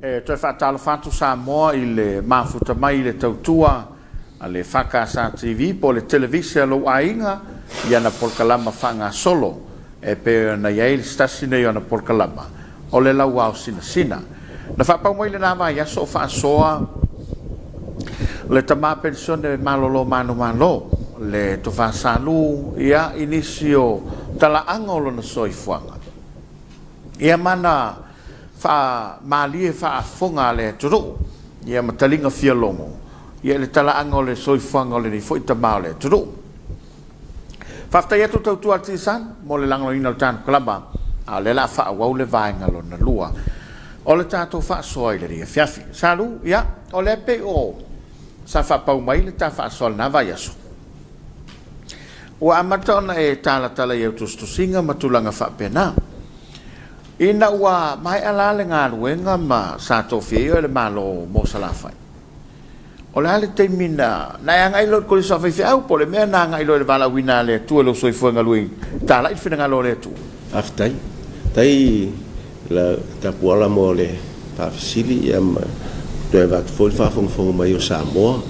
E toe faatalofa atu Samoa i le mafuta mai i le tautua a le FKS TV po o le Televise a lou aiga i ana polokalama faagasolo e pei ona i ai se tasi nei o ana polokalama o le Lauao Sinasina. Na faapau mai lena vaiaso o faasoa le tama penisione malolo manumalo, le Tofa Salu, ia, i nisi o talaaga o lona soifuaga. Ia ma na faamalie faafofoga a le atunuu, ia ma taliga fia logo, ia i le talaaga o le soifuaga o lenei foi tama o le atunuu. Faafetai atu tautua Artisan mo le lagolagoina o le tatou kalama, a o lea o le a faaauau le vaega lona lua o le tatou faasoa i lenei afiafi. Salu, ia, o lea pei o sa faapau mai le ta faasoa i lena vaiaso. Ua amata ona e talatala i au tusitusiga ma tulaga faapena. Ina ua maea la le galuega ma sa tofia ai oe e le Malo mo Salafai, o le a le taimi na na e agai loa i le Kolisi a Faifeau po o le mea na agai loa i le valaauina a le Atua i lou soifua e galue i talai le finagalo o le Atua? Faafetai. Faafetai la Tapuala mo le faafesili ia ma toe avatu foi le faafogafoga mai o Samoa.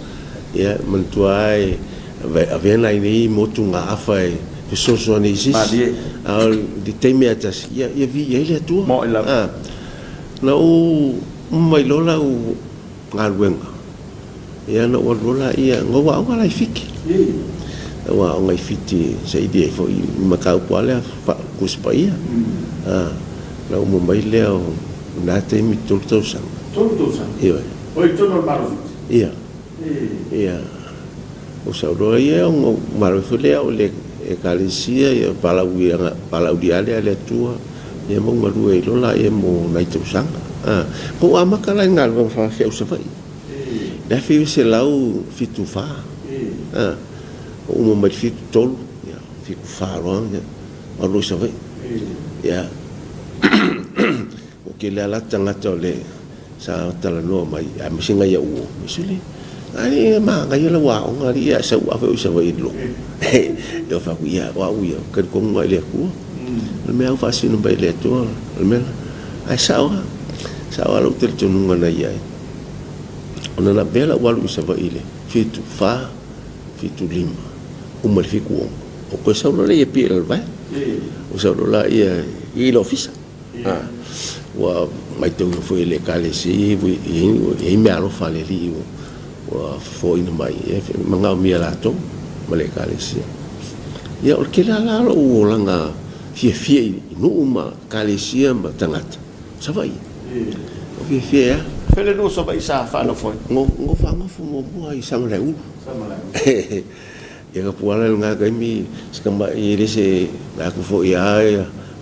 Ia manatua lava e avea nai nei motugaafa e fesoasoani i se isi, a o le taimi lava e tasi, ia viia ai le Atua. Na ou uma mai loa lau galuega, ia ona ou alu loa lea, na ou aoga la i Fiti. Na ou aoga i Fiti e saili ai foi le mataupu lava lea Tusi Paia. Na uma mai lea o lena taimi 3 tausaga. 3 tausaga? Ioe. O i totonu o le Malo o Fiti? Ia. Ia. Ou sau loa ia, ona ou malo ifo lea au i le Ekalesia, ia valaaulia lea a le Atua, ia ma ou galue ai loa laia mo nai tausaga. Na ou amata la i le galuega faafeau i Savaii i le 1974. Na ou uma mai i le 73, ia 74 loa alu loa i Savaii. Ia, ua tele lava la tagata o le Sa talanoa mai aemaise nai au uo, sole, ai e manaia lau aoga alii ae sau ave oe i Savaii i le lotu. Ia ou fai atu, ia o au ia, ou talitonu lava i le Atua. O le mea lava ua faasino mai e le Atua, o le mea lena. Ae sao lava, sao lava lou talitonuga na i ai. Ona na avea lau alu i Savaii i le 74, 75, uma i le 76, ou toe sau loa lea i Apia i Lalovaea. Ou sau loa lea i le ofisa. Ua matauina foi e le Ekalesia ua i ai meaalofa a le Alii ua fofoina mai e manaomia e latou ma le Ekalesia. Ia, o le tele lava la o lou olaga fiafia i nuu ma Ekalesia ma tagata, o Savaii. O fiafia ai lava. Fea le nuu o Savaii sa faanofo ai? Na ou faanofo muamua i Samalaeulu. Samalaeulu. Ia ka puala i lena taimi si tamai e le se atu foi a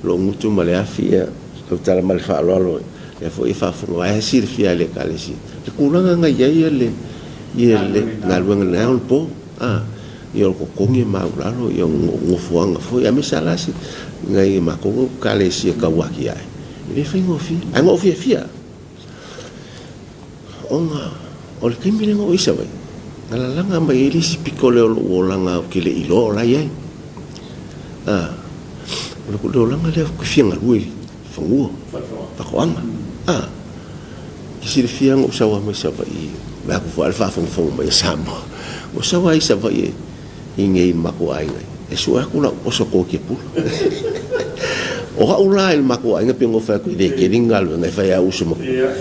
lou gutu ma le afi ia tautala ma le faaaloalo lea foi e faafofoga mai ae silafia e le ekalesia le tulaga na iai le ia le galuega i lena onapo a ia o le totogi e maulalo ia o nofoaga foi aemaise a la se nai matou ekalesia tau atiae e le faigofie ae na ou fiafia. Ona o le taimi lea na oo i Savaii, na lalaga mai ai le isi pito lea o lou olaga ou te le i iloa o la e i ai. O le olaga lea ou te fia galue i fanua, faatoaga. E silafia na ou sau lava mai Savaii, vaeatu foi le faafogafoga mai a Samoa, na ou sau lava i Savaii i inei i le matou aiga e sue atu lau oso tokepula. O au la i le matou aiga pei ona ou fai atu e le tele ni galuega e fai e au uso matua.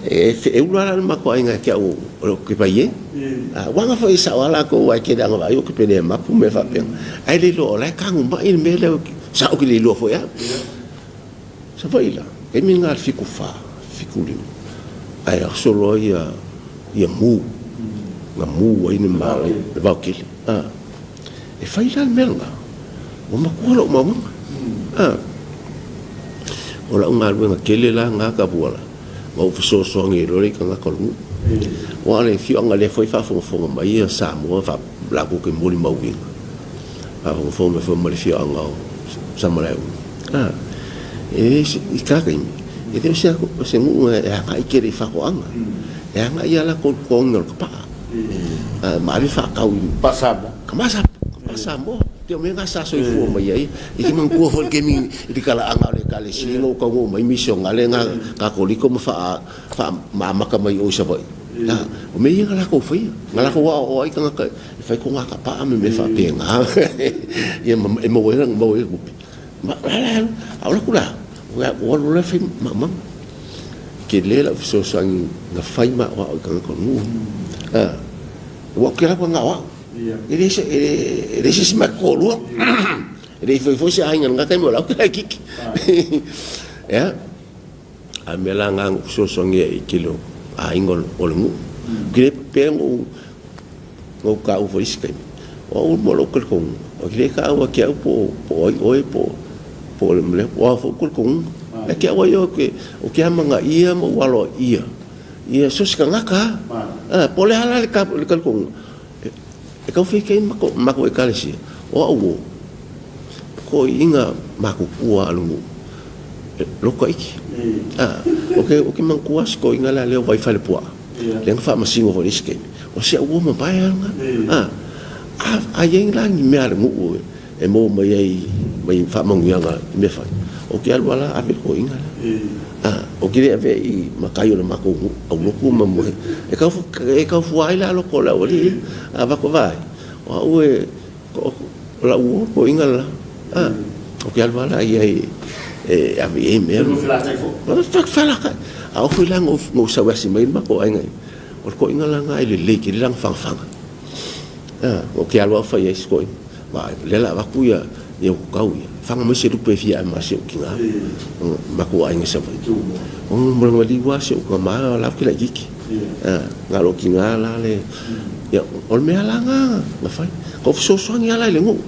E feula la le matou aiga ia te au o le okipaie. Aua na foi e sao lava latou aua e tele lava ina vaai o okipe mapu ma mea faapena. Ae le iloa o la e tanumai le mea lea sa ou te le iloa foi au. Savaii la, taimi lena i le 74, 75, ae oso loa ia mu, na mu ai le le vaotele. E fai la le mea lena, ua matua lou maumaga. O lau galuega tele la lena Tapuala, na ou fesoasoani ai loa i tagata o le nuu. Aua o le afioaga lea foi e faafogafoga mai Samoa latou te molimauina, faafogafoga mai foi ma le afioaga o Samalaeulu. A, e i ta taimi, e le o se nuu e agai tele i faatoaga. E agai lava latou i le totogiina o le tapaa. Ma ave faatau i Ka Samoa. Ka Samoa. Pei o mea na sa soifua mai ai. E te manatua foi le taimi i le talaaga o le Ekalesia ina ua taunuu mai misionale na Katoliko ma faaamata mai o i Savaii. O mea ia na latou faia, na latou aoaoa ai tagata e fai toga tapaa ma mea faapena ia e maua ai le tupe. Ma o le a la e alu? A o le atu la, ua alu loa fai maumau. E tele lau fesoasoani na fai ma aoao i tagata o le nuu. Ua ou te alu atu na o au. E le se isi ma te toalua. E le i fai foi se aiga i lena taimi o lau te laitiiti. Ia, a o le mea la lena na ou fesoasoani ai i le tele o aiga o le nuu. Ou te le pea na ou taua foi i isi taimi, o au ma lou talitonuga, ou te le taua ia te au po o ai oe po o le a foi lou talitonuga. Ia te au lava ia ou te amanaia ma ou aloaia ia so o se tagata lava. Po o le a la le talitonuga, E tau fai matou ekalesia, o au o toeaiina matutua a le nuu, loka iki. Ou te manatua si toeaina la lea o Vaifalepuaa, lea na faamasino foi i le isi taimi, o si au uo mamae lava lena. A i ai la ni mea a le nuu e maua mai ai mai faamanuiaga i mea fai, ou te alu lava la ave i le toeaina lea. Ou te le avea i matai o le matou nuu, aulotu ma moe. E tau fua ai la loko o le aualii ia. A avatu vaai, o au e, o lau uo le toeaina le la. Ou te alu lava la i ai e ave i ai mea. Felatai. A oo foi la ina ou sau e asi mai le matou aiga, o le toeaina la lena e lelei tele lana fagafaga. Ou te alu lava fai ai si toeaina. Aua o lea o le a avatu ia utukau ia, faga mai se lupe e fia ave ma si ou tina ma matou aiga i Savaii. Ona maliu lava si ou tama o la ou te laitiiti. Na o lou tina la le, ia o le mea la lena na fai. Na ou fesoasoani lava la i le nuu.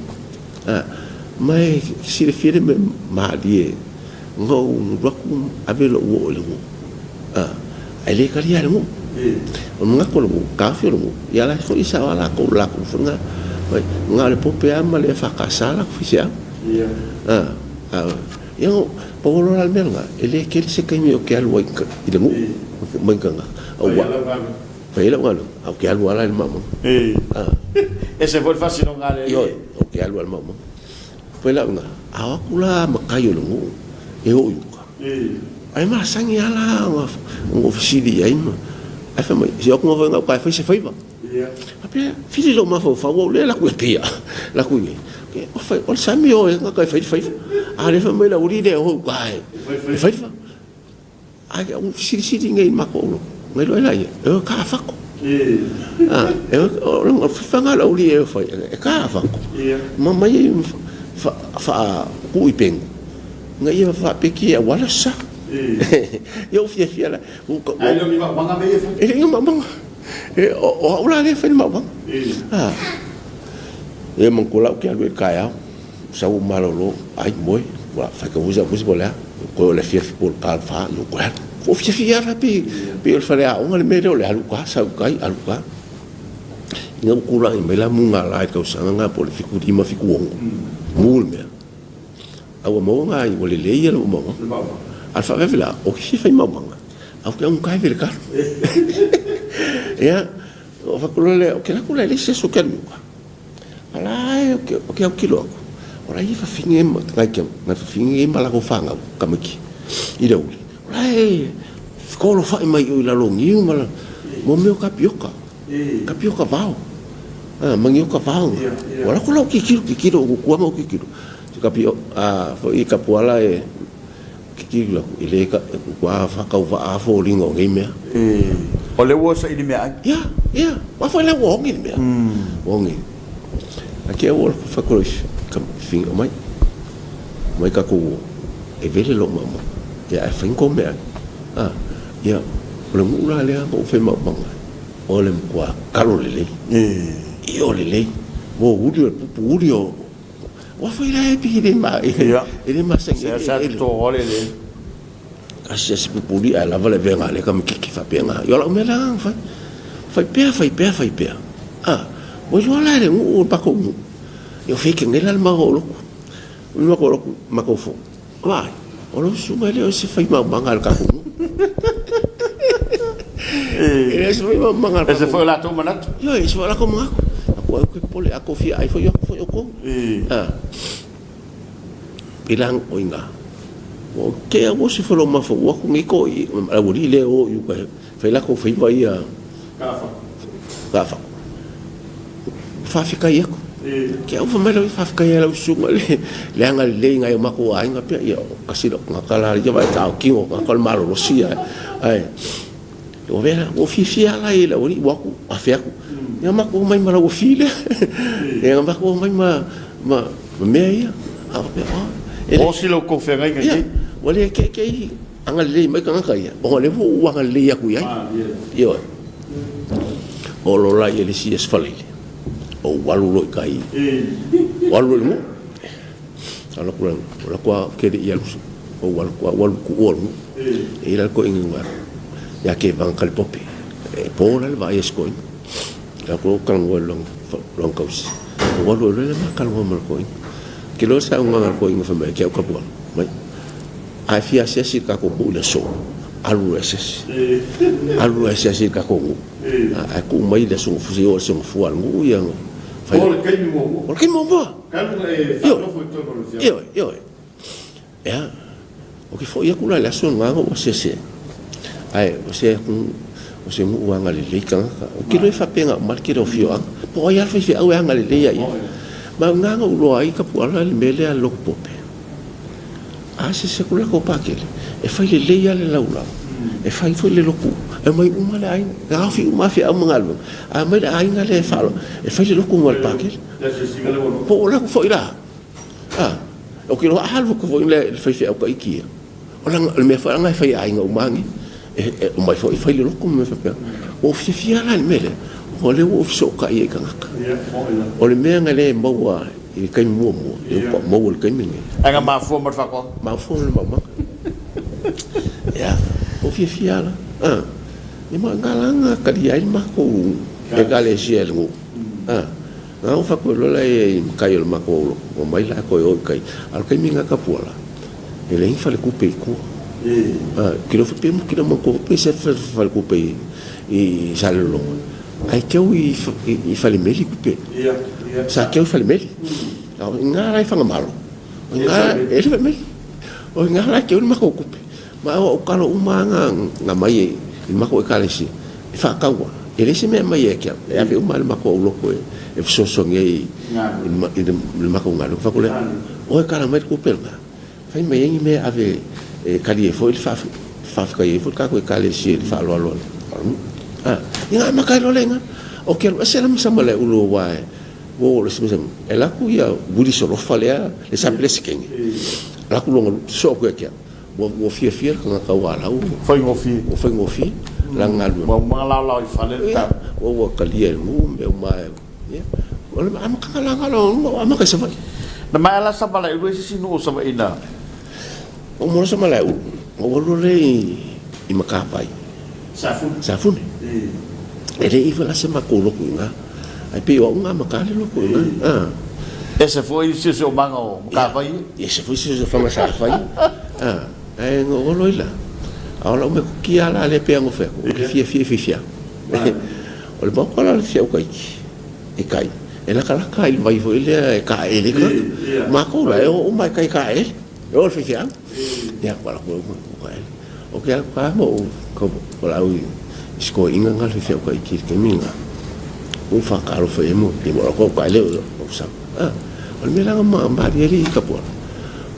Ma e silafia le mea malie na ou alu atu ave lou oo i le nuu, ae le talia e le nuu. O le manatu o le nuu, taofi o le nuu, ia la e foi sao lava latou, latou foi na, na o le Pope lava ma le EFKS latou faiseau. Ia pau loa la le mea lena, e le tele se taimi ou te alu ai i le nuu mai ni tagata, fai ai lau galuega, ae ou te alu lava la i le maumauga. Ese foi le faasinoga a le Alii. Ioe, ou te alu lava i le maumauga. Fai lau ina, a o atu la matai o le nuu e oo i uka. Ae masani lava la ona ou fesili i ai ma, ae fai mai, se o atu foi gauta e fai se faiva. Faapea, fili lou mafaufau au lea e alu atu i Apia, alu atu i inei. O le sami oe gauta e fai le faiva. A o lea fai mai le aualii lea e o i uka e fai le faiva. Ai au silisili nei matou lotu, na iloa ai laia, e o e taafako. E o, o faiga lau alii e fai, e taafako. Ma mai ai faatuu i pegu, ina ia faapeki e auala sa. Ia ou fiafia la. Ae le o ni maumaga mea ia e fai? E le o ni maumaga. O au la lea e fai le maumaga. Ia manatua la ou te alu i le taeao. Sau ou malolo, ai, moe, ua faitau foi sau tusi po o le a, toe o le afiafi po o le ta fa, ou toe alu. Ua ou fiafia lava pei, pei o le faleaoga le mea lea o le alu i uta, sau i tai, alu i uta. Ina ua tulai mai la mugala i le tausaga lena po o le 75, 76, mu le mea. A ua maua nai, ua lelei ia lou maumaga. A o le faaveve la, ou te fia fai maumaga, ae ou te augata e vele talo. Ia, ona ou fai atu loa lea, ou te alu atu la i le isi aso ou te alu i uta. A la e ou te autilo atu, o la e fafine nai fafine nei ma latou fanau, tamaiti i le aoauli, o la e fekolofai mai i lalo o niu ma mo mea o tapioka, tapioka vao, manioka vao. Ua alu atu la ou tilotilo, tilotilo, ou tu lava ma ou tilotilo, se tapioka foi tapuala e Tilotilo atu, e le matua faatauvaa lava foliga o nei mea. O lea ua saili meaai. Ia, ia, aua foi la ua ogi le mea. Ua ogi. Ae te i ua fai atu loa i fafine, omai, omai tatou o, e vele lou maumau, ia ae fai ni tou meaai. A, ia, o le nuu la lea na ou fai maumau ai, o le matua talo lelei. Io lelei, ua uli o le pupu uli o Ua fai la e pei e le ma e le masani ai le eleele. Sa le eleele. Asiasi pupuli ae lava le avega a lea tamaititi faapena. Ia o lau mea la na fai. Fai pea, fai pea, fai pea. Ah, ua iloa la e le nuu o le matou nuu. Ia o fea nei la le matou lotu. O le matou lotu, matou fono. Vaai, o lau susuga e le o se fai maumaga a le tatou nuu. E le o se fai maumaga a le tatou nuu. E ese foi o latou manatu. Ioe, e ese foi o latou manatu. Aua e popole, a tou fia ai foi o atu foi outou. A, pei la o iina, ua tea ua osi foi lou mafaufau, ua o atu nei toeaiina, le aualii lea e o i uka e fai latou faiva ia Kaafaku. Faafetai atu. Ke au fai mai lau faafetai ai lau susuga i le agalelei i nai o matou aiga pea. Ia, tasi lou tagata la ia vaai taotino tagata o le malolosi ae, ae ua avea la, ua fiafia lava la i le aualii ua atu afe atu. Ia matou omai ma lau afi lea. Ia matou omai ma ma mea ia. A faapea, oh, e le Osi lo kou feagaiga i. Ua le ke'eke'e agalelei mai tagata ia, ona o lea foi ua agalelei atu i ai. Ioe. O lo la ia le isi aso Faraile, ou alu loa i tai, ou alu loa i le nuu. Alu atu loa, o la atu ke le i alu, ou alu atu, ou alu tuua le nuu. E i ai la le toeaina i ina ia Kevaga Kalipope. E po la le vaai a si toeaina. Alu atu loa ou talanoa i lona tausi. Ou alu ai loa ma talanoa ma le toeaina. Ou te iloa le saunoaga a le toeaina fai mai, ke au Tapuala, mai. A e fia asiasi i le tatou nuu i le aso, alu loa e asiasi. Alu loa e asiasi i le tatou nuu. Ae tuu mai le Aso Gafua, se i oo i le Aso Gafua a le nuu ia ona fai. O le taimi muamua. O le taimi muamua. Talu ona e faanofo i totonu o le afioaga. Ioe, ioe. Ia, ou te foi atu la i le aso lena na ou asiasi ai. Ae o se atunuu, o se nuu agalelei tagata. Ou te iloa e faapena uma le tele o afioaga. Po o ai lava le faifeau e agalelei lava i ai. Ma o i ina na ou iloa ai Tapuala le mea lea a le lotu pope. A asiasi atu la tou Pakele, e fai lelei lava le laulau, e fai foi le lotu, e omai uma le aiga, e gaofi uma lava feau ma galuega, ae omai le aiga lea e faalogo, e fai le lotu mo le Pakele. Po o latou foi la, a, ou te iloa a alu atu foi le faifeau taiti ia, o le mea foi lena e fai e aiga uma lava nei, e omai foi fai le lotu ma mea faapena. Ua ou fiafia la i le mea lea, o lea ua ou fesootai ai i tagata. O le mea na le maua I le taimi muamua, lea ua maua i le taimi lenei. Ae na mafua ma le faatoaga? Mafua ma le maumaga. Ia, ua fiafia lava la. Ia ma na la na talia ai le matou Ekalesia e le nuu. Na ou fai atu loa la i matai o le matou lotu, omai la toe o i tai. A o le taimi lena Tapuala, e leai ni faletupe i tua. Ou te iloa foi pe manatua foi pe se faletupe i Salelologa. Ae keu i Falemeli tupe. Sa keu i Falemeli. A o i ina la i Fagamalo, o i ina e le Falemeli. O i ina la e keu le matou tupe. Ma o au talo uma lava na aumai i le matou Ekalesia e faatau lava. E leai se mea e aumai ia te au, e ave uma lava i le matou aulotu e fesoasoani ai i le matou galuega. Fai atu lea, oi tala mai le tupe lena. Fai mai ai ni mea e ave e tali ai foi le faafetai ai foi le tatou Ekalesia i le faaaloalo a le nuu. A, ia amata ai loa lea i ina. Ou te alu ese la ma Samalaeulu aua e ua oo i le isi mea, e alu atu ia Willie Solofa lea, le sa Peresetene, alu atu lona sosoo atu ia te au. Ua fiafia le tagata aua o la ua faigofie, ua faigofie lana galuega. Ua uma laolao i fale le tala. Ua talia e le nuu mea uma. Ia, o le amataga la lena ua ou amata i Savaii. Na maea la Samalaeulu e se isi nuu o Savaii na. Ou mola Samalaeulu, na ou alu lea i Matavai. Safune. Safune. E le i foi la se matou lotu i ina. Ae pei o au na amata le lotu i ina. Ese foi le siosiomaga o Matavai ia. Ese foi siosiomaga sa fai. Ae na ou alu ai la. A o lau metotia la lea pei ona fai atu, ou te fiafia i faifeau. O le maota la o le feau iti i tai, e latalata i le vai foi lea e taeele ai tagata. Matou la, e o uma i tai taeele, e o i le faifeau. Ia, ua alu atu uma taeele. Ou te alu atu lava ma ou tau valaau i si toeaina lena le faifeau iti i le taimi lena, ua ou faatalofa i ai ma ou alu atu ou taeele ou sau. O le mea la na malie ai le Tapuala,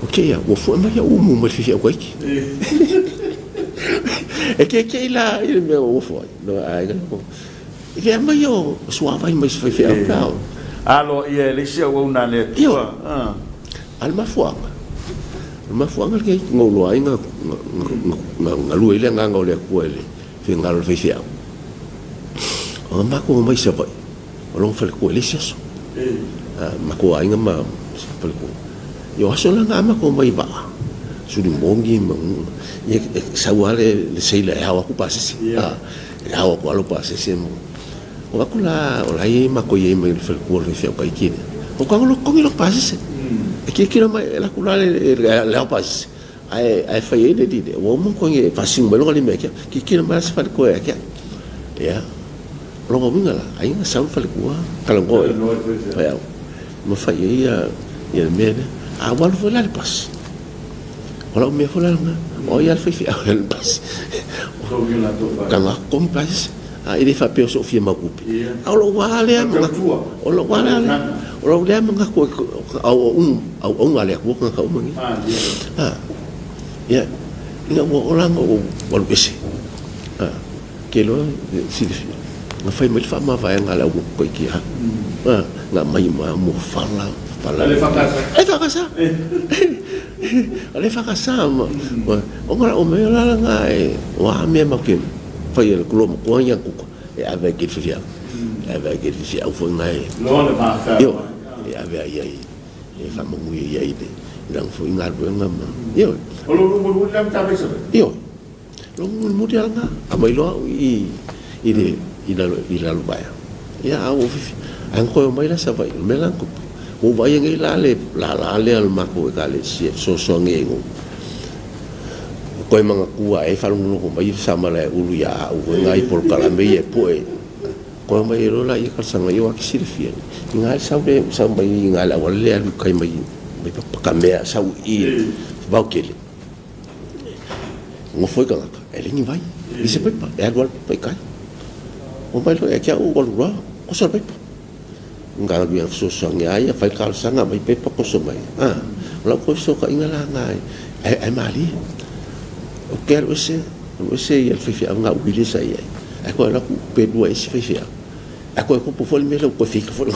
o te ia, ua fue mai au umu mai le faifeau iti. E keikei la i le mea ua ofo ai. No aiga ko. I le aumai o suavai mai se faifeau pe a o. Aloaia e le isi auauna a le Atua. A o le mafuaaga, o le mafuaaga lenei na ou iloa ai na galue ai le agaga o le Atua i le finagalo o le faifeau. Ona matou omai i Savaii. O lona faletua i le isi aso. Matou aiga ma faletua. Ia o aso la na amata omai i vaa, Sulimoni ma ia e sau lava le seila e ao atu pasese. E ao atu lava lou pasese ma o atu la o la e i ai matou i ai ma le faletua o le faifeau Tahiti lea. Ou tago loa togi lou pasese. E tilotilo mai e alu atu la le ao pasese ae fai ai le alii lea, ua uma ona togi e faasino mai lona lima ia te au. Tilotilo mai la se faletua ia te au. Ia. Lona uiga la, ai na sau le faletua talanoa i faifeau ma fai ai ia le mea lea. A ua alu foi la le pasi, o lau mea foi la lena, o ai lava le faifeau e alu i le pasi. Tago atu totogi pasese, a e le faapea o sou fia mau tupe, a o lou lava lea manatu, o lou lava lea, o lou lea manatu o auauna a le Atua tagata uma nei. Ia, ina ua oo la ina ou alu ese, Ke iloa e silafia, na fai mai le faamavaega a le au motu Tahiti a, na aumai ma mua fala, fala. A le FKS. E FKS. A le FKS ma, ona o mea la na e, o a mea matou te fai e le kulo matua ia kuka, e ave ai ke faifeau. E ave ai ke faifeau foi na e. Loa le ma Ioe, e ave ai ai e faamanuia i ai le lana foi galuega ma, ioe. O lou nuu mulimuli la ma tavai Savaii? Ioe. Lou mulimuli lava lena, aumai loa au i i le i lalo i Lalovaea. Ia a ua fifi, ae na toe omai la Savaii, o le mea la na tupu, ua ou vaaia nei la le lala lea o le matou Ekalesia e fesoasoani ai i nuu. Ua toe manatua ae faalogologo mai le Samalaeulu ia au foi na i polokalame ia e pue. Toe omai ai loa laia talosaga ia aua e te silafia, i na le sau le sau mai i na le auala lea e alu i tai mai mai Patamea sau i i Vaokele. Nofo ai tagata, e leai ni vai, leai se paipa, e alu lava le paipa i tai. Omai loa ia te au ou alu loa, oso le paipa. Galuega fesoasoani lava ia, fai talosaga, aumai pepa toso mai. O lau toe fesootaiga la lena ae malie. Ou te alu ese, alu ese le faifeau na uili sa i ai, ae toe alu atu pe lua isi faifeau. Ae toe tupu foi le mea lea ua toe fika foi le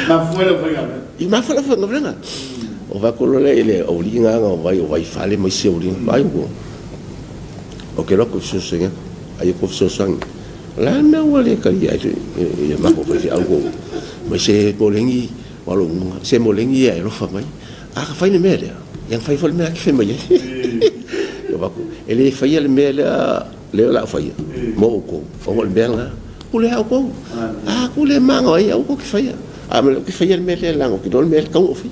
Mafua lau faigaluega. I mafua lau faigaluega. O vaai atu loa lea i le aualii na na omai o Vaifale ma isi aualii, vaai ua ou te alu atu e fesoasoani atu, ai tou fesoasoani. O le a le mea ua le talia ai le matou faifeau tou mai se molengi o lou uga, se molengi ia e alofa mai. A ka fai le mea lea, ia na fai foi le mea la e te fai mai ai. Ou fai atu, e le faia le mea lea Lea o le a ou faia mo outou, ona o le mea lena. Pule lava outou. A ku le maga ai, aua tou te faia. A o lea ou te faia le mea lea leaga ou te iloa le mea e tatau ona ou faia.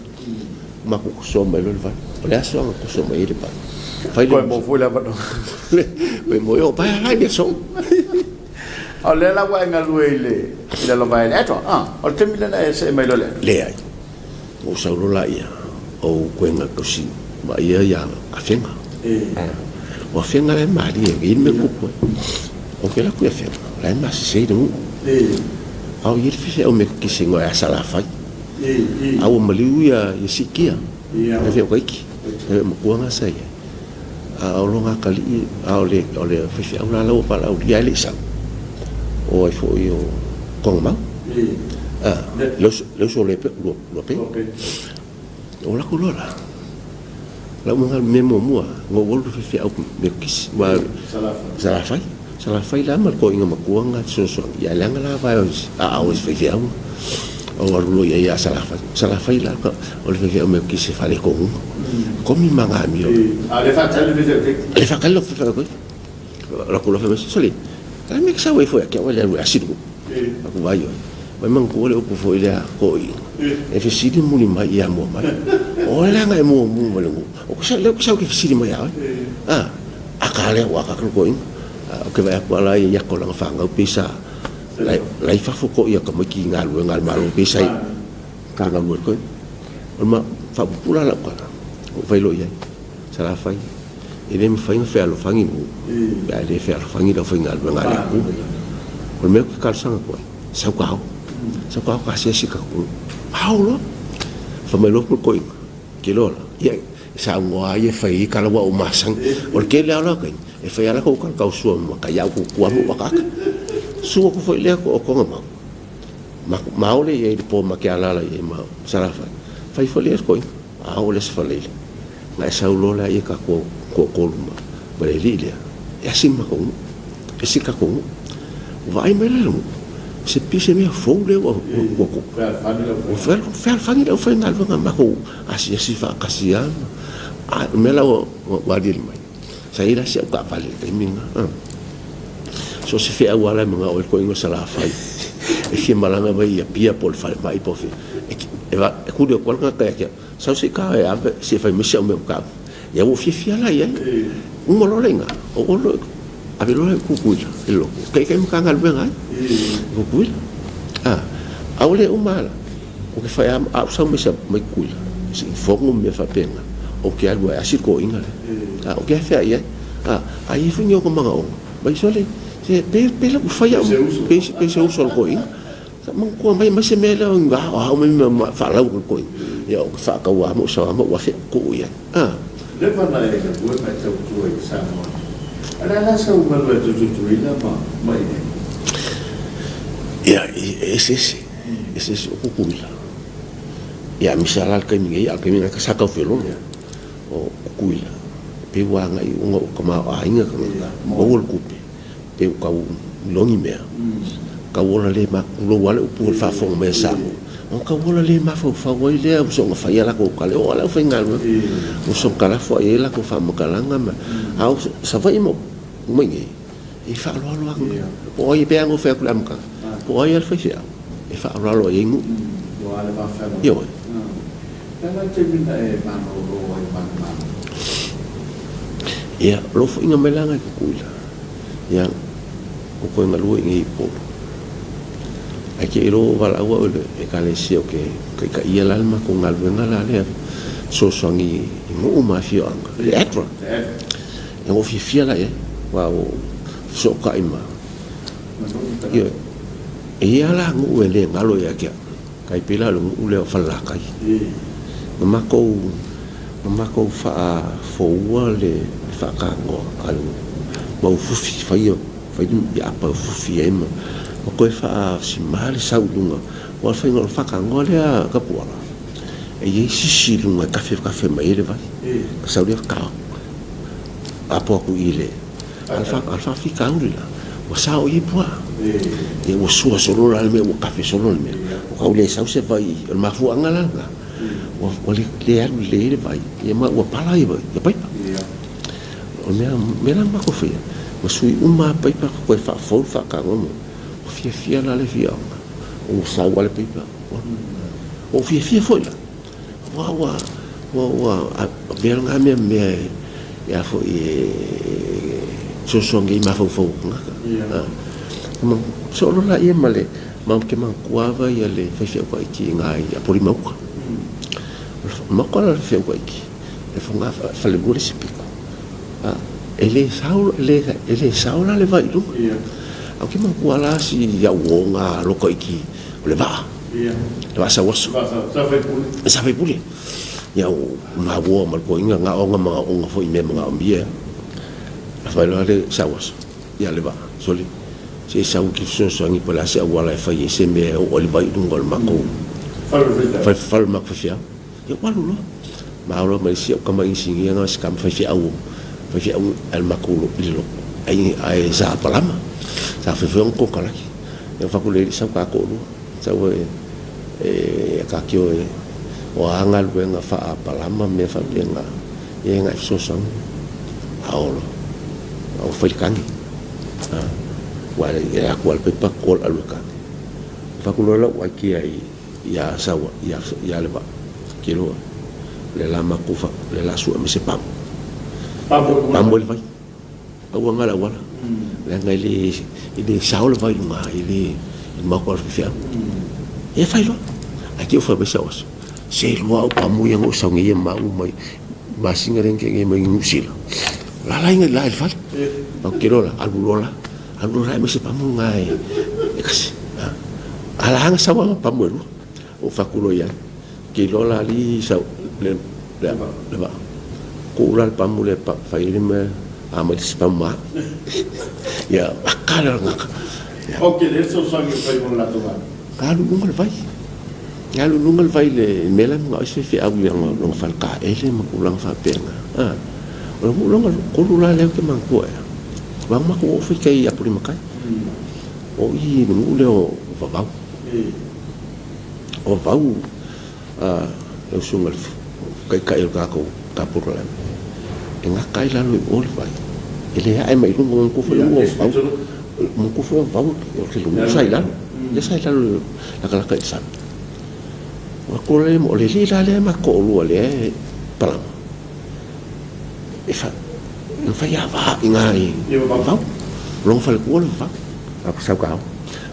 Matou toso mai loa le vai. O le aso lava na toso mai ai le vai. Fai le. Toe maua foi le avanoa. Toe maua, e pae lava i le aso. O lea la ua e galue i le i Lalovaea i le Atoa, a? O le taimi lea na e see mai loa i le Atoa? Leai. Ua ou sau loa laia, o ou koena tausi vaaia ia Afega. O Afega la e malie e i ai le mea tupu ai. Ou te alu atu i Afega, o la e masese ai le nuu. A o i ai le faifeau Metotisi e igoa ia Salafai. A ua maliu ia Siitia, faifeau Tahiti, faifeau matua na sa i ai. A o lona atalii, a o le faifeau la la ua valaaulia ae le i sau, o ai foi o Togamau, le uso o Luape. Ou alu atu loa la, lau mea muamua, na ou alu i le faifeau Metotisi, aua Salafai, Salafai la ma le toeaina matua lena e fesoasoani, ia leaga la vae o aao o si faifeau. Ou alu loa i ai ia Salafai. O Salafai la o le faifeau Metotisi e faaletonuga. Komi ma ngā amio. A o lea e faatali le faifeau Tahiti? O lea e faatali le faifeau Tahiti. Alu atu loa fai mai, sole, o le a le mea e sau ai foi ia te au ae le alu e asi le nuu. Aku vai oe. Vai manatua le upu foi lea toeaina, e fesili muli mai ia mua mai. O oe leaga e mumu ma le nuu. O lea ou te sau ou te fesili mai ia oe. A, aka lea ua aka atu le toeaina. Ou te vaai atu lava la ia o lana fanau pei sa la i fafo ko ia tamaiti i galuega a le Malo pei sa i galue ai. O le faapupula lau tala, ou fai loa i ai, Salafai, e le mafai ona fealofani nuu pe a le fealofani le aufaigaluega a le Atua. O le mea ou te talosaga atu ai, sau ta ao, sau ta ao ta asiasi i tatou nuu. Ao loa. Fai mai loa Pulkoina, Ke loa la, ia e saunoa lava ia e fai ai tala ua ou masani. O le tele lava o lea taimi, e fai lava la kou tala tausua ma matai au kou kuamu o akaaka. Sua atu foi lea o Togamau, ma ole i ai i le po ma ke alaala i ai ma Salafai, fai foi lea e toeaina, a oo i le Aso Faraile, na e sau loa lea tatou toatolu ma le alii lea, e asi le matou nuu, ese le tatou nuu. Ua vaai mai la le nuu, se pei se mea fou lea ua tupu. Ua fealofani le aufaigaluega matou asiasi faatasi lava. A o le mea la ua aliali mai, sa i ai la si au taavale i le taimi lena. So o se feau lava la e manao ai le toeaina o Salafai e fia malaga mai i Apia po o le falemai po o fea, e tuli atu lava le tagata ia te au, sau se i ta e ave se i fai mai si au mea o tau. Ia ua ou fiafia la i ai. Uma loa le iga, ou alu loa Ave loa i Kukuila i le lotu, taitai Matagaluega ai i Kukuila. A, a ua le uma lava la, ou te fai lava, a ou sau mai mai Kukuila, se i fono ma mea faapena, ou te alu lava e asi le toeaina lea. A, ou te afea i ai. A, a i ai foi ni ona manaoga, mai sole, se pe, pe lau fai au, pe, pe se uso a le toeaina. Sa manatua mai, mai se mea lea o ni aoao mai mea faalau a le toeaina. Ia, ou te faataua lava ma ou sau lava ma ou afe tuu i ai. A. Leva na e galue ma e tautua i Samoa nei. O le a la sau galue a Tutuila ma ma i nei? Ia, e eseese, eseese o Tutuila. Ia, aemaise lava la le taimi nei, a o le taimi lena sa tau feololo. O Tutuila, e pei ua agai ona o tamaoaiga tagata, maua le tupe. Pe ua tau iloa ni mea, tau ola le ma, tulou lava le upu i le faafofoga mai a Samoa, ona tau ola le mafaufau ai lea ua soona fai a latou tala, e oo lava i le aufaigaluega, ua soona talafoai ai latou faamatalaga ma, a o Savaii ma uma i inei, e faaaloalo lava. Po o ai, e pei lava ona ou fai atu i le amataga, po o ai lava le faifeau, e faaaloalo i ai nuu. Ioe. O le a la le taimi na e malolo ai ma le Malo? Ia, o lou foiga mai la nai Tutuila, ia, ua toe galue i inei i Upolu. Ae te i loa ua valaau au i le Ekalesia ou te taitaia la le matou galuega la lea fesoasoani i nuu ma afioaga, le ADRA. Ia ua ou fiafia la i ai, aua ua ou fesootai ma, ioe, e i ai lava la nuu e le galo ia te au. Tai pei la o le nuu lea o Falelatai. Na matou, na matou faafoua le faatanoa a le nuu ma ufufi, fai, fai le apa e ufufi ai ma toe faasima le sau i luga. Aua o le faiga o le faatanoa lea a Tapuala, e i ai sisi i luga e tafe tafe mai ai le vai. Ona sau lea ta apo atu i le A o le faafitauli la, ua sao i ai puaa. Ia ua sua solo la le mea, ua kafe solo le mea. Ua tau le sau se vai, o le mafuaaga la lena, ua le alu lelei ai le vai, ia ma ua pala ia paipa. O le mea, mea la na matou faia, ua sui uma lava paipa toe faafou le faatanoa ma, ua fiafia la le afioaga, ua sau lava le paipa. Ua ou fiafia foi la. Ua, ua, ua, ua avea lena mea ma mea e, a foi, e fesoasoani ai i mafaufau o tagata. Ma soo loa laia ma le, ma ou te manatua lava le faifeau taiiti i ina i Apolima-uta. O le maota la o le faifeau taiiti, e falelua le isi pito. E le sao, e le sao la le vai i luga. Ae ou te manatua la si au uo na loka iti o le vaa. Le vaa sau aso. Sa faipule. Ia o maua ma le toeaina na ona manaoga foi i mea manaomia. A fai loa le sau aso, ia le vaa, sole, se i sau ou te fesoasoani po o le a se auala e fai ai se mea e oo ai le vai i luga o le matou fale, fale o le matou faifeau. Ia ua alu loa. Ma au loa ma le isi au tama inisinia na o si tama faifeau, faifeau a le matou i le lotu, ae sa palama, sa fai foi ona konekarate. Ia fai atu le alii, sau ta toalua, sau e atatio e o a galuega faapalama ma mea faapena, ia na e fesoasoani. A oo loa, a ua fai le tagi, aua e atu lava le pepa call alu e tagi. Fai atu loa lau idea i ia Saua, ia, ia Levaa, ke loa, le la matou fa, le la sue mai se pamu. Pamu ai le vai. Aua nga le auala. Leaga e le, e le sao le vai i luga, e le, i le maota o le faifeau. E fai loa. Ae te i ua fai mai sau aso, se lua au pamu ia na ou sau nei ia maua mai masina lea na tea nei mai Niu Sila. O la la i la i le fale. Ou te iloa la, alu loa la. Alu loa la e aumai se pamu lena e tasi. A la na sau lava ma pamu e lua. Ou fai atu loa i ai, ke iloa la alii sau le le le vaa. Tuu la le pamu lea e fai ai le mea, a mai le isi pamu ma au. Ia, aka le gata. Ok, le fesoasoani e fai mo le latou galuega. Ka alu i luga le vai. Ka alu i luga le vai i le mea la e manao ai se faifeau i lona fale taele ma tulaga faapena. O le nuu lona tolu la lea ou te manatua ea, aua na matou oo foi i tai i Apolima-tai. O i i le nuu lea o Vavau. O Vavau lau susuga i le Taitai o le tatou polokalame, e gata ai lalo i o le vai, e le ae mai i luga, manatua foi le nuu o Vavau, manatua foi o Vavau o le nuu sa i lalo, lea sa i lalo latalata i le sami. O le alii la lea ma toalua lea e palama, e fai ava i ina i Vavau. O lona faletua o le vavau, a sau ka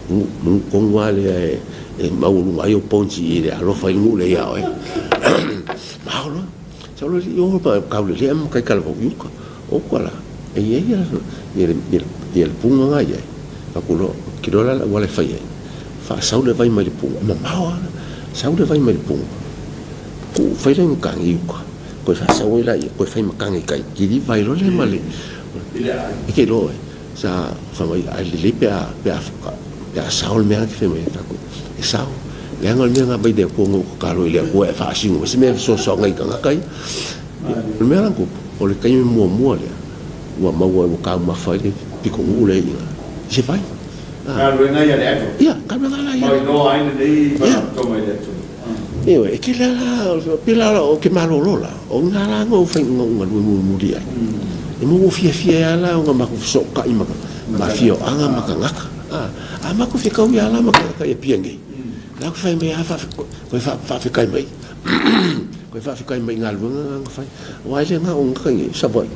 nuu nuu tonu lava lea e e maualuga ai ou points i le alofa i le nuu lea ia oe. Mao loa. Sau loa i o ma Kaulelea ma Kaikalavau i uka. O uka la, e i ai ia le ia le puga na i ai. Aku loa, ke loa la le auala e fai ai. Faasau le vai mai le puga, e mamao lava. Sau le vai mai le puga, tuu fai lea i kage i uka, toe faasau ai laia, toe fai ma kage i tai, kiliva ai loa lea ma le e te iloa oe, sa fai mai ai lelei pe a pe a pe a sao le mea lena e te fai mai ai. Fai atu, e sao, leaga o le mea lena mai le Atua na ou tatalo i le Atua e faasino mai se mea e fesoasoani ai i tagata ia. O le mea la na tupu, o le taimi muamua lea ua maua ai ua taumafa ai le pitonuu lea i ina i se vai. Galuega ia a le ADRA. Ia, galuega la ia. Mauiloa ai lenei faalapotopotoga i le atunuu. Ioe, e tele lava la, pei la ou te malolo la, o i ina la na ou fai na ou galue mulimuli ai. E mo ua fiafia ai lava la ona matou fesootai ma afioaga ma tagata. A matou fetaui lava la ma tagata i Apia nei, la ou te fai mai lava toe faafetai mai, toe faafetai mai i galuega na na fai. Aua e le na o gata i Savaii,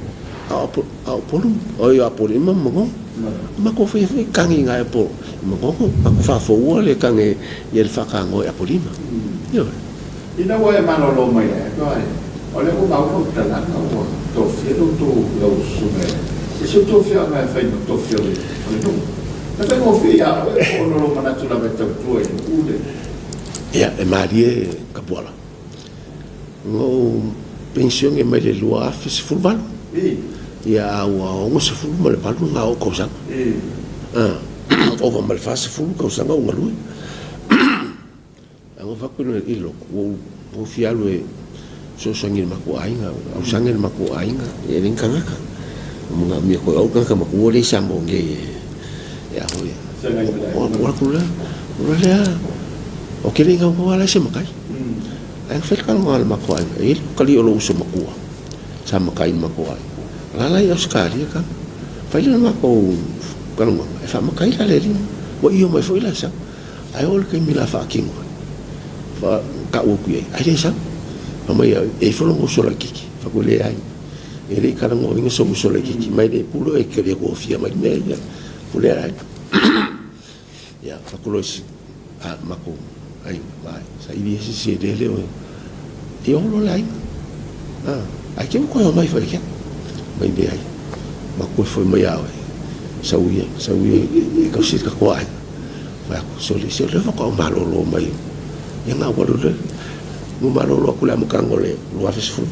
a o Upolu, oi o Apolima ma Manono. Matou faia foi tagi i ina i Manono, matou faafoua le tagi i le faatanoa i Apolima. Ioe. Ina ua e malolo mai ai, o lea ua maua faamatalaga ua tofia lo outou lau susuga e si outou afioaga e fai ma tofi o le nuu. E faigofie ia oe po o lou manatu lava e tautua i le nuu le. Ia, e malie Tapuala. Na ou penisione mai le 2018, ia a ua 68 na ou tausaga. Ova ma le 40 tausaga ou galue. Ae ua fai atu i le lotu, ua ou fia alu e fesoasoani i le matou aiga, ausage le matou aiga, e leai ni tagata. Ua manaomia foi e au le tagata matua lea i Samoa nei e a foi. Ou alu atu lea, ou alu lea, ou te le i naunau lava la i se matai. Ae na fai le talanoa a le matou aiga, e i ai le kalii o lou uso matua sa matai i le matou aiga, o la la i Ausetalia tama. Fai lea o le matou talanoaga, e faamatai la le alii, ua io mai foi la e sau. Ae oo i le taimi o le a faatino ai, tau atu i ai, ai le sau. Fai mai e i ai foi lona uso laitiiti, fai atu leai, e le i talanoaina sou uso laitiiti, ma e le pule oe e te le tofia mai mea ia, pule e aiga. Ia, fai atu loa i si matou aiga, vaai, saili ia se isi e lele oe. Ia oo loa le aiga. Ae te i ua toe omai foi ia te au. Mai leai, matou toe foi mai ia oe, sau ia, sau ia e tausi le tatou aiga. Fai atu, sole, se o lea faatoa ou malolo mai. Ia na ou alu lea, na ou malolo atu i le amataga o le 2018,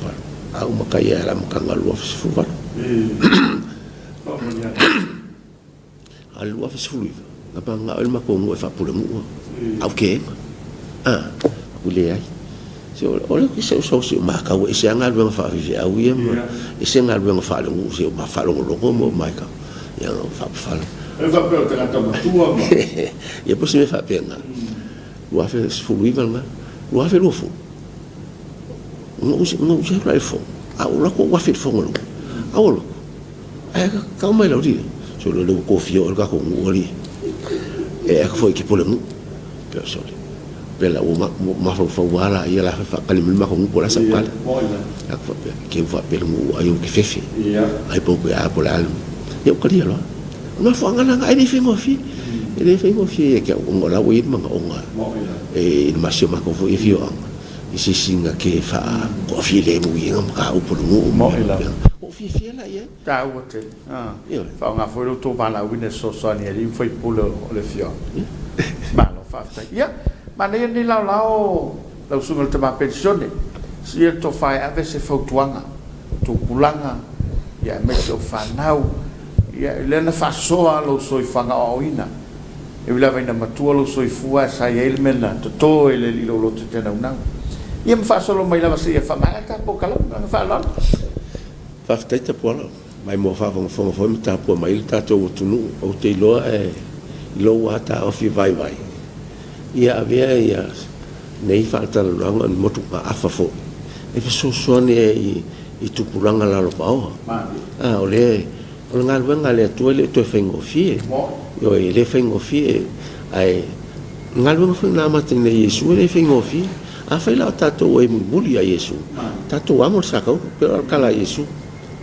a ou matai ai i le amataga o le 2018. A o le 2019, na mananao ai le matou nuu e faapulenuu au kega. A, ua leai. Se o le se o se matau e ese lava galuega faafaifeau ia ma ese galuega faalenuu se o faalogologo ma maitau. Ia faapafala. E faapea o tagata matua ma. Ia po o se mea faapena. 2019 lena, 2020, na ou sau la i le fono, a ou alu atu ou afe i le fono a le nuu. A ou alu atu, Ae tau mai lau alii, sole o lea ua tofia oe e le tatou nuu alii. E aka foi e te pulenuu. Pei o sole. Pei la ua mafaufau lava la ia la faatali mai le matou nuu po o le a sau tali. Aku faapea, ke ua faapea le nuu ai ou te fefe. Ai po o a po o le a le mea. Ia ua talia loa. O le mafuaaga lena, e le faigofie. E le faigofie ia te au ona o la ua i ai le manaoga i le si o matou foi afioaga i se isi na te faatoafilemu i ina mataupu a le nuu ma mea faapena. Ua ou fiafia la i ai. Taua tele. Faaaoga foi lo outou valaauina e fesoasoani i alii ma faipule o le afioaga. Malo faafetai. Ia, manaia lenei laolao lau susuga i le tama penisione, sii ia le tofa e ave se fautuaga, tupulaga, ia aemaise o fanau, ia lea na faasoa lou soifuaga aoaoina. E ui lava ina matua lou soifua ae sa i ai le mea na toto e le Alii lou loto e te naunau. Ia ma faasolo mai lava seia faamaea ta polokalame. Ma le faaaloalo. Faafetai Tapuala, mai mo faafogafoga foi ma tapua mai le tatou atunuu. Ou te iloa e i lou lava taofi vaivai, ia avea ia nei faatalanoaga o ni motugaafa foi e fesoasoani ai i tupulaga lalovaoa. A o lea O le galuega a le Atua e le o toe faigofie. Ioe, e le faigofie. Ae o le galuega foi na amata ina e Iesu e le faigofie. Afai la o tatou e mulimuli ia Iesu, tatou amo le sakauru, pei o le tala a Iesu.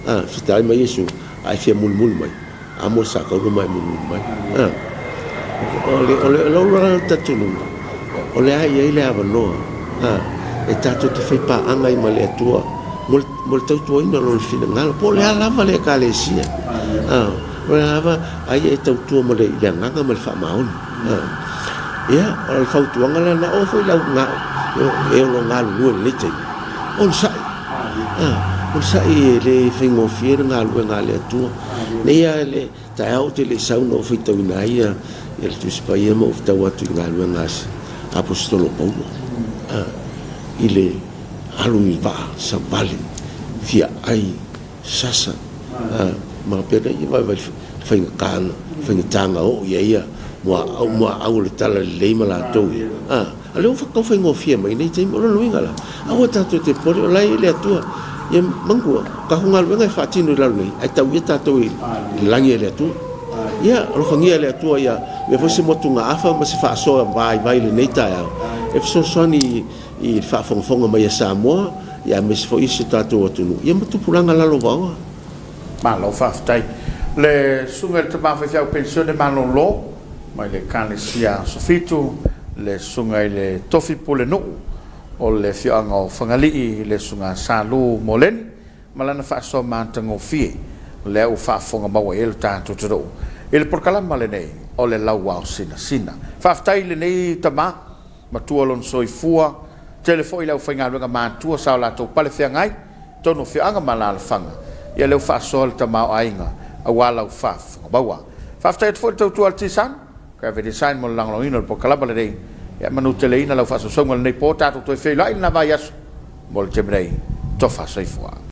A, fetalai mai Iesu, a e fia mulimuli mai, Amo le sakaula ma e mulimuli mai. A, o le, o le, lou la talitonuga, o le a i ai le avanoa, a, e tatou te faipaaga ai ma le Atua mo le, mo le tautuaina o Lona finagalo, po o le a lava le Ekalesia, a, o le a lava, a ia e tautua ma le, i le agaga ma le faamaoni. A, ia, o le fautuaga lena, oo foi i le au, e o lo o galulue i lenei taimi, onosai. Onosai e le faigofie le galuega a le Atua. Nei lava le taeao ou te le i sau na ou faitauina ai ia le Tusi Paia ma ou tau atu i galuega a Aposetolo Paulo i le alu i vaa savali fia ai sasa ma faapena ia vaivai le faigata faigata na oo i ai ia muaau o le talalelei ma latou ia. A o lea ua tau faigofie mai nei taimi. O lona uiga la, aua tatou te popole, o la e i ai le Atua. Ia manatua, o tatou galuega e faatino i lalo nei, ae tau ia tatou i le lagi e le Atua. Ia, alofagia e le Atua ia avea foi se motugaafa ma se faasoa vaivai i lenei taeao, e fesoasoani i le faafogafoga mai a Samoa, ia aemaise foi si o tatou atunuu, ia ma tupulaga lalovaoa. Malo faafetai. Le Susuga i le Tama Faifeau Penisione Malolo mai le Ekalesia Asofitu, le Susuga i le Tofi Pulenuu o le afioaga o Fagalii, le Susuga Sa Lu Moleni ma lana faasoa matagofie, lea ua faafofoga maua i ai lo tatou atunuu i le polokalama lenei o le Lauao Sinasina. Faafetai i lenei tama matua lona soifua, tele foi le aufaigaluega matua sa o latou pale feagai totonu o afioaga ma alaalafaga, ia lea ua faasoa le tamaoaiga aua lau faafofoga maua. Faafetai atu foi i le tautua a le T-Sun, Graphic Design mo le lagolagoina o le polokalama lenei. Ia manuteleina lau faasausauga i lenei po, tatou toe feiloai i lena vaiaso mo le taimi nei. Tofa soifua.